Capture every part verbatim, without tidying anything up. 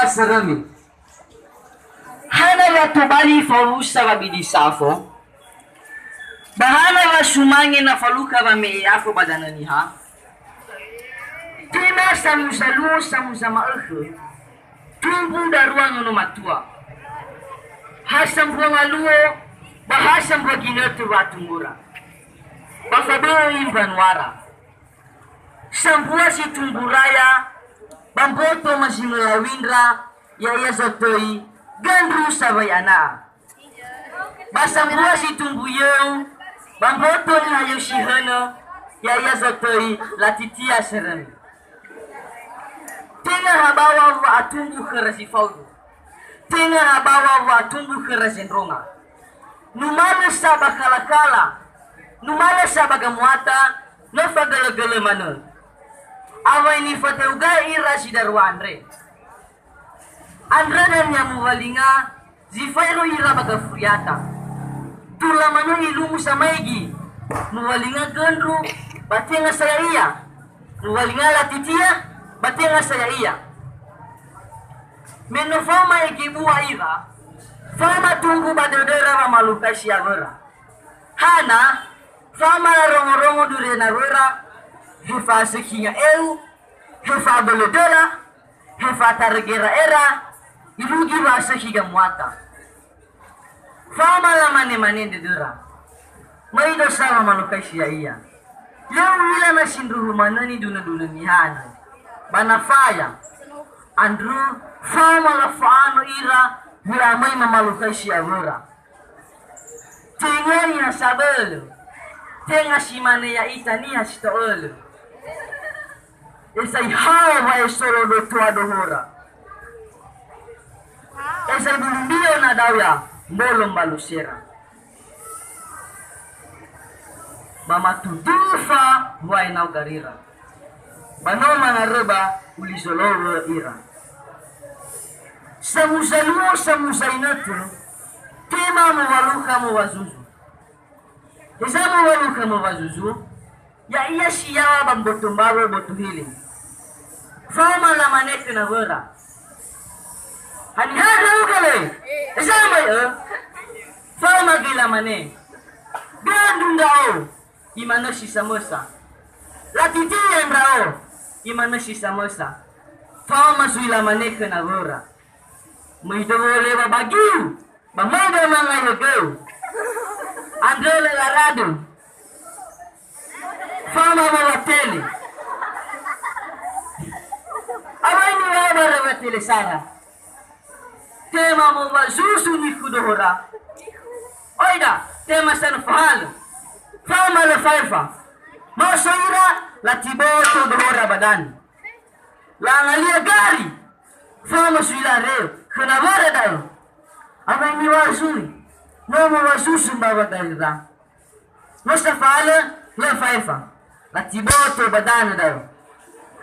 Sarami. Hana wa tobali fawusa wa bidi safo? Ba hana wa sumange na falukha wame'e afo ba danö niha? Tema samuza luo samuza ma'ökhö, tumbu darua nono matua. Ha sambua ngaluo, ba ha sambua ginötö wa'atunggura. Ba fabö'ö mbanuara. Sambua si tumbu raya, ba mboto ma zi mölawindra, ya'ia zotöi göndru sawai ana'a. Ba sambua si tumbu yöu, ba mboto niha yöu si hönö, ya'ia zotöi latitia sörömi. Tenga habawa wa'atumbu khöra zi faudu. Tenga habawa wa'atumbu khöra zendronga. Numalö sa ba kala-kala, numalö sa ba gamuata, no fagölö-gölö manö. Awai nifateuga ira zi darua andre. Andrö dania muwalinga zi faero ira ba gafuriata. Tula manö ilumu samaigi, muwalinga göndru, ba tenga sa ya'ia. Muwalinga latitia, ba tenga sa ya'ia. Me no faoma ege bua ira, faoma tumbu ba dödöra wamalukha si awöra. Hana, faoma larongo-rongo dure nawöra, he fa'asökhi nga'eu, he fa'abölö döra, he fa'atarö gera'era, irugi wa'asökhi gamuata. Faoma lamane-mane dödöra. Möi dosa wamalukhaisi ya'ia. Lö u'ila na sindruhu manö nidunö-dunö niha andrö. Ba na faya, andrö, faoma lafa'anö ira, we'amöi mamalukhaisi awöra. Tenga niha sabölö, tenga si mane ya'ita niha si to'ölö. Esa ihao wa'esolo dotua dohora. Esa ibulumbio na dao ya mbolo mbalusera. Ba matudufa wa'enao garira. Ba no mangaröba uli zolowö ira. Samuza luo samuza inötö, tema mowalukha mowazuzu. Heza mowalukha mowazuzu, ya'ia si yaŵa ba mboto mbaŵö boto hili. Faoma lamane khö nawöra. Haniha ndra'ugö le? Heza mbai'ö? Faoma göi lamane. Göndru ndra'o, imanö si samösa. Latitia ndra'o, imanö si samösa. Faoma zui lamane khö nawöra. Möi döwölewa ba giu. Ba möi döi mangai högöu. Andrö lö laradö. Faoma mowatele. Awai niŵa'ö ba röwatele sara. Tema mowazuzu nikhu dohora. Oida, tema sa no fahalö. Faoma lö faefa. Maoso ira, latiboto dohora ba danö. Langalia gari. Faoma zui lareo, khö nawöra da'ö. Awai niŵa'ö zui, no mowazuzu mbaŵa garira. No safa'alö, lö faefa. Latiboto ba danö da'ö.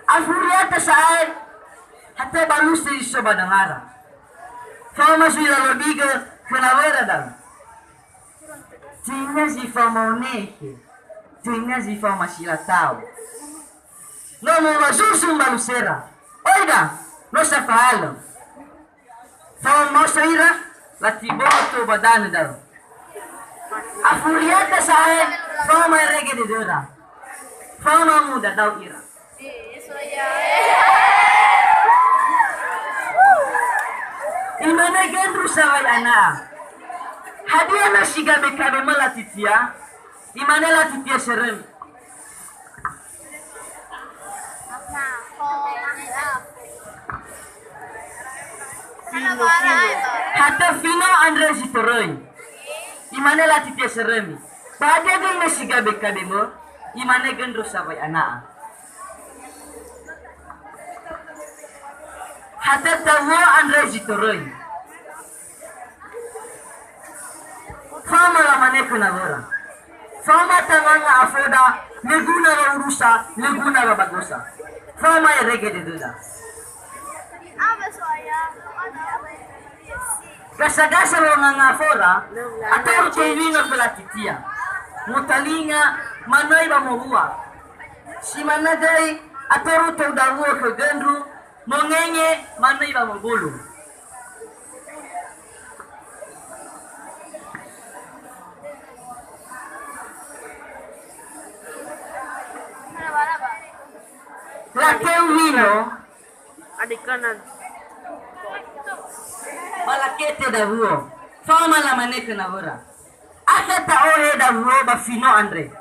Afuriata sa'ae, hatö baluse zi so ba dangara. Faoma zui lalobigö, khö nawöra da'ö. Tenga zi faoma onekhe, tenga zi faoma silatao. No mowazuzu mbalusera. Oida, no safa'alö. Faoma maoso ira, latiboto ba danö da'ö. Afuriata sa'ae, faoma erege dödöra. Faoma mudadao ira. Imane göndru sawai ana'a. Hadia na si gabe-gabe mö latitia? Imane latitia sörömi. Fino, fino. Hatö fino andrö zi toröi. Imane latitia sörömi. Ba hadia göi na si gabe-gabe mö? Imane göndru sawai ana'a. Hatö tawö andrö zi toröi. Faoma lamane khö nawöra. Faoma tanganga afoda, lö guna wa urusa, lö guna wa bagosa. Faoma erege dödöda. Gasa-gasa wanganga afora, atoru tou wino khö latitia. Motalinga, manöi ba mowua. Si manö göi, atoru tou dawuo khö göndru, Mongenge manö iwa mobulu. Lateu mino. Adikanan. Ba lakete dawuo. Faoma lamane khö nawöra. Akhe ta'ohe dawuo ba fino andre.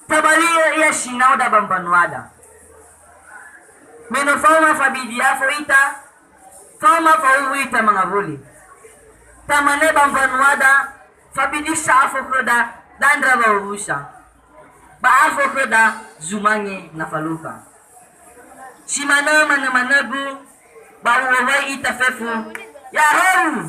Tabali'ö ia sinaoda ba mbanuada. Me no faoma fabidi afo ita, faoma fawuwu ita mangawuli. Tamane ba mbanuada, fabidi sa afo khöda dandra wawuwusa. Ba afo khöda zumange na falukha. Si manö manö-manögu, ba u'owai ita fefu, ya'ahowu!